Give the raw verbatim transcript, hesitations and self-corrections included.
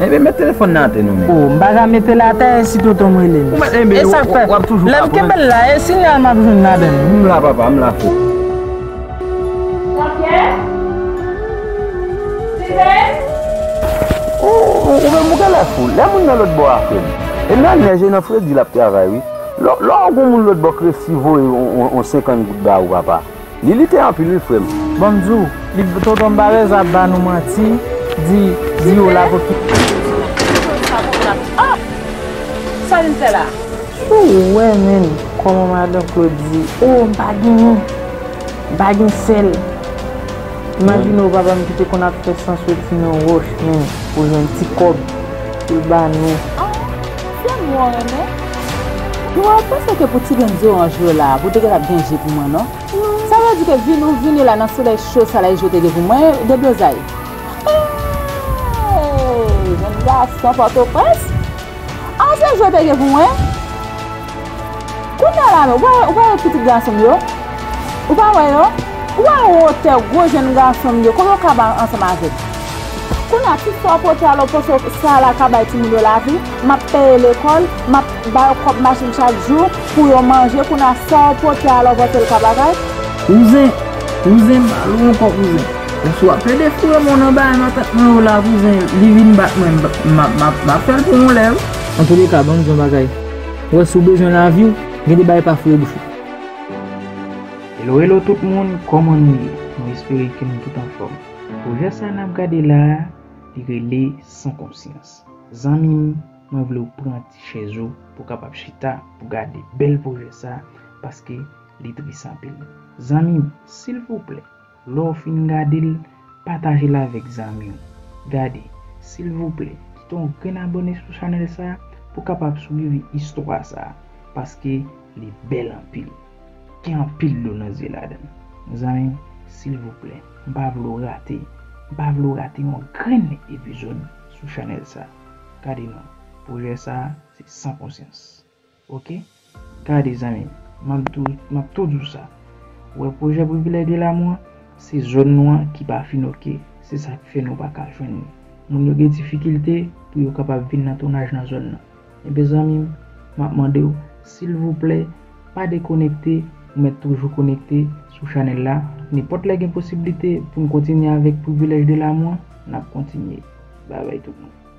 Enben, met telefòn nan atè non, men. O, m pa ka mete l atè, e si tonton m rele m? Ou mèt, enben, e sa w, fè? W ap toujou la pou mwen. Lè m kenbe l la, e sinyal m ap jwenn ladan l? M la, papa, m la, frè. Jean-Pierre? Steven? Ou, ou, ou menm, ou genlè fou. Lè moun nan lòt bò a, frè m. E nan nèj e nan fredi l ap travay, wi. Lè, lè w gon moun lòt bò k resi voye yon, yon, yon senkant goud ba ou, papa. Li lite anpil wi, frè m. Bon, m di w, li, tonton Barèz ap ba nou manti, di, di yo la pou ki. Ah! Sa vin fè la? Ou wè, menn, kòman madan Claude di, o, m pa gen men, m pa gen sèl. Imajine w, papa m ki te konn ap fè san soti nan wòch, menn, pou jwenn ti kòb, pou l ba nou. Ah, se mwen w renmen. Mwen pa panse ke pou ti grenn zoranj yo la, pou te kapab gen je pou mwen, non. Sa vle di ke vin ou vini la nan solèy cho sa la, e je w te gen pou mwen, deblozay. Hey, jèn gason Pòtoprens. An se je w te gen pou mwen. Kounye a la, men, ou pa, ou pa wè pitit gason m yo? Ou pa wè yo? Ou pa wè wotè gwo jèn gason m yo? Kòman w ka ba ansanm avè m? Kounye a, tout sa w pote a lò poso sa la ka bay timoun yo lavi, m ap peye lekòl, m ap ba yo kòb machin chak jou pou yo manje, kounye a, sa w pote a lò pote l ka bagay. Kouzen, kouzen, m pa lou ankò, kouzen. Ou swa plede foure men w nan bagay matant mwen yo la, kouzen, li vin bat mwen, m, m, m, m ap fè l pou yon lè, wi. Antouleka, ban m di yon bagay. Ou wè, si w bezwen lavi w, gen de bagay pa foure bouch ou. Hello, hello tout moun, kòman nou ye? Mwen espere ke nou tout anfòm. Pwojè sa n ap gade la a, li rele San Konsyans. Zanmi m, mwen vle w pran ti chèz ou pou w kapab chita pou gade bèl pwojè sa, paske li tris anpil. Zanmi m, silvouplè, lè w fin gade l, pataje l avèk zanmi w. Gade, silvouplè, kite yon grenn abòne sou chanèl sa pou w kapab swiv istwa sa, paske li bèl anpil. Gen anpil dlo nan zye ladan l. Zanmi m, silvouplè, m pa vle w rate, m pa vle w rate yon grenn epizòd sou chanèl sa. Gade non, pwojè sa se San Konsyans. Oke? Gade zanmi m, m ap tou, m ap tou di w sa. Ou wè pwojè Privilèj de Lamou an, se zòn nou an ki pa fin oke, se sa k fè nou pa ka jwenn li. Moun yo gen difikilte pou yo kapab vin nan tounaj nan zòn nan. Enben zanmi m, m ap mande w, silvouplè, pa dekonekte, ou mèt toujou konekte sou chanèl la. Nenpòt lè gen posiblite pou n kontinye avèk Privilèj de Lamou an, n ap kontinye. Babay tout moun.